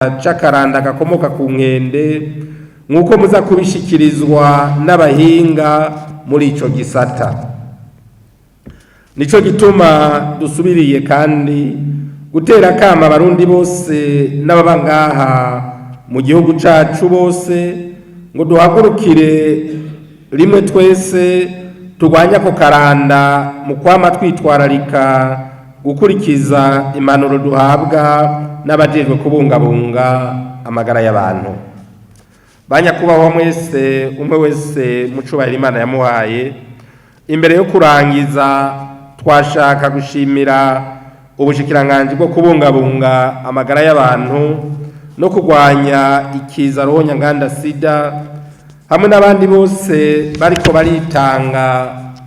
C'akaranda gakomoka ku nkende, nk'uko muza kubishikirizwa n'abahinga muri ico gisata. Nico gituma dusubiriye kandi gutera akama Abarundi bose n'ababa ngaha mu gihugu cacu bose ngo duhagurukire rimwe twese turwanye ako karanda mu kwama twitwararika gukurikiza impanuro duhabwa n'abajejwe kubungabunga amagara y'abantu. Banyakubahwa mwese, umwe wese mu cubahiro Imana yamuhaye, imbere yo kurangiza twashaka gushimira ubushikiranganji bwo kubungabunga amagara y'abantu no kurwanya ikiza ruhonyanganda sida, hamwe n'abandi bose bariko baritanga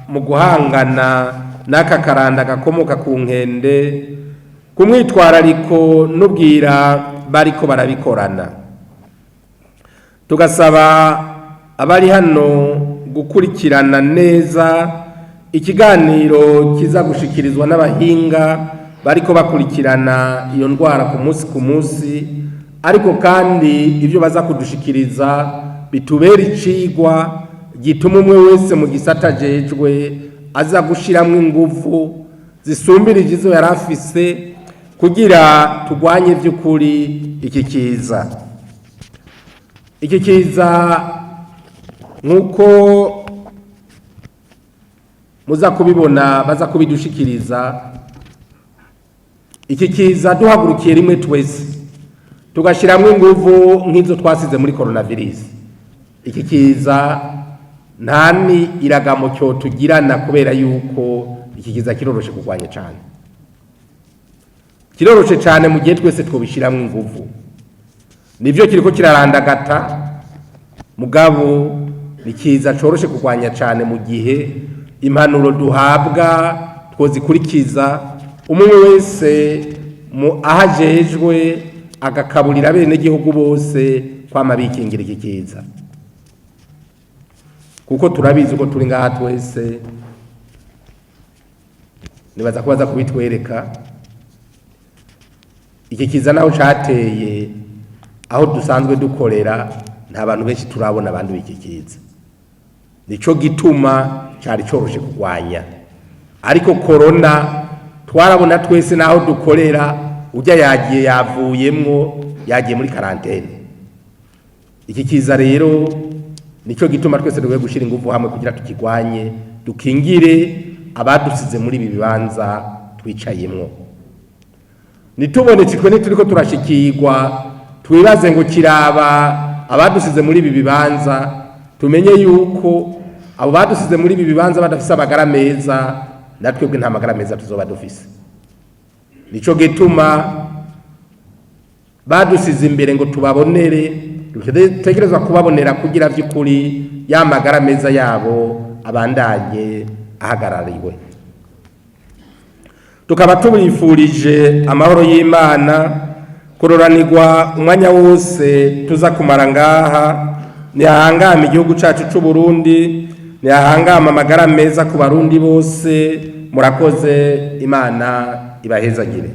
mu guhangana n'aka karanda gakomoka ku nkende, ku mwitwarariko n'ubwira bariko barabikorana. Tugasaba abari hano gukurikirana neza ikiganiro kiza gushikirizwa n'abahinga bariko bakurikirana iyo ndwara ku munsi ku munsi, ariko kandi ibyo baza kudushikiriza bitubera icigwa gituma umwe wese mu gisata ajejwe aza gushiramwo ingufu zisumbirije izo yari afise kugira turwanye by'ukuri iki kiza. Iki kiza, nk'uko muza kubibona baza kubidushikiriza, iki kiza duhagurukiye rimwe twese tugashyiramo ingufu nk'izo twasize muri coronavirus, iki kiza nta ni iragamo cyo tugirana, kubera yuko iki kiza kiroroshe kurwanya cyane, kiroroshe cyane mu gihe twese twobishyiramo ingufu. Nibyo, kiriko kirarandagata, mugabo ni kiza coroshe kurwanya cyane mu gihe impanuro duhabwa twozikurikiza, umwe wese mu ahajejwe agakaburira bene gihugu bose kwama bikingira iki kiza, kuko turabizi ko turi ngaha twese. Nibaza ko baza kubitwereka. Iki kiza naho cateye aho dusanzwe dukorera, nta bantu benshi turabona banduye iki kiza. Nico gituma cari coroshe kurwanya. Ariko corona twarabona twese naho dukorera, ujya yagiye, yavuyemwo, yagiye muri quarantaine. Iki kiza rero nico gituma twese dukwiye gushyira ingufu hamwe kugira tukigwanye, dukingire abadusize muri ibi bibanza twicayemwo. Nitubone twe nituriko turashikirwa twibaze ngo kiraba abadusize muri ibi bibanza. Tumenye yuko abo badusize muri ibi bibanza badafise amagara meza, natwebwe nta magara meza tuzoba dufise. Nico gituma badusize imbere ngo tubabonere, dutegerezwa kubabonera kugira vy'ukuri ya magara meza yabo abandanye ahagarariwe. Tukaba tubifurije amahoro y'Imana, kuroranirwa umwanya wose tuza kumara ngaha. Ntihahangame igihugu cacu c'u Burundi, ntihahangame amagara meza ku Barundi bose. Murakoze, Imana ibahezagire.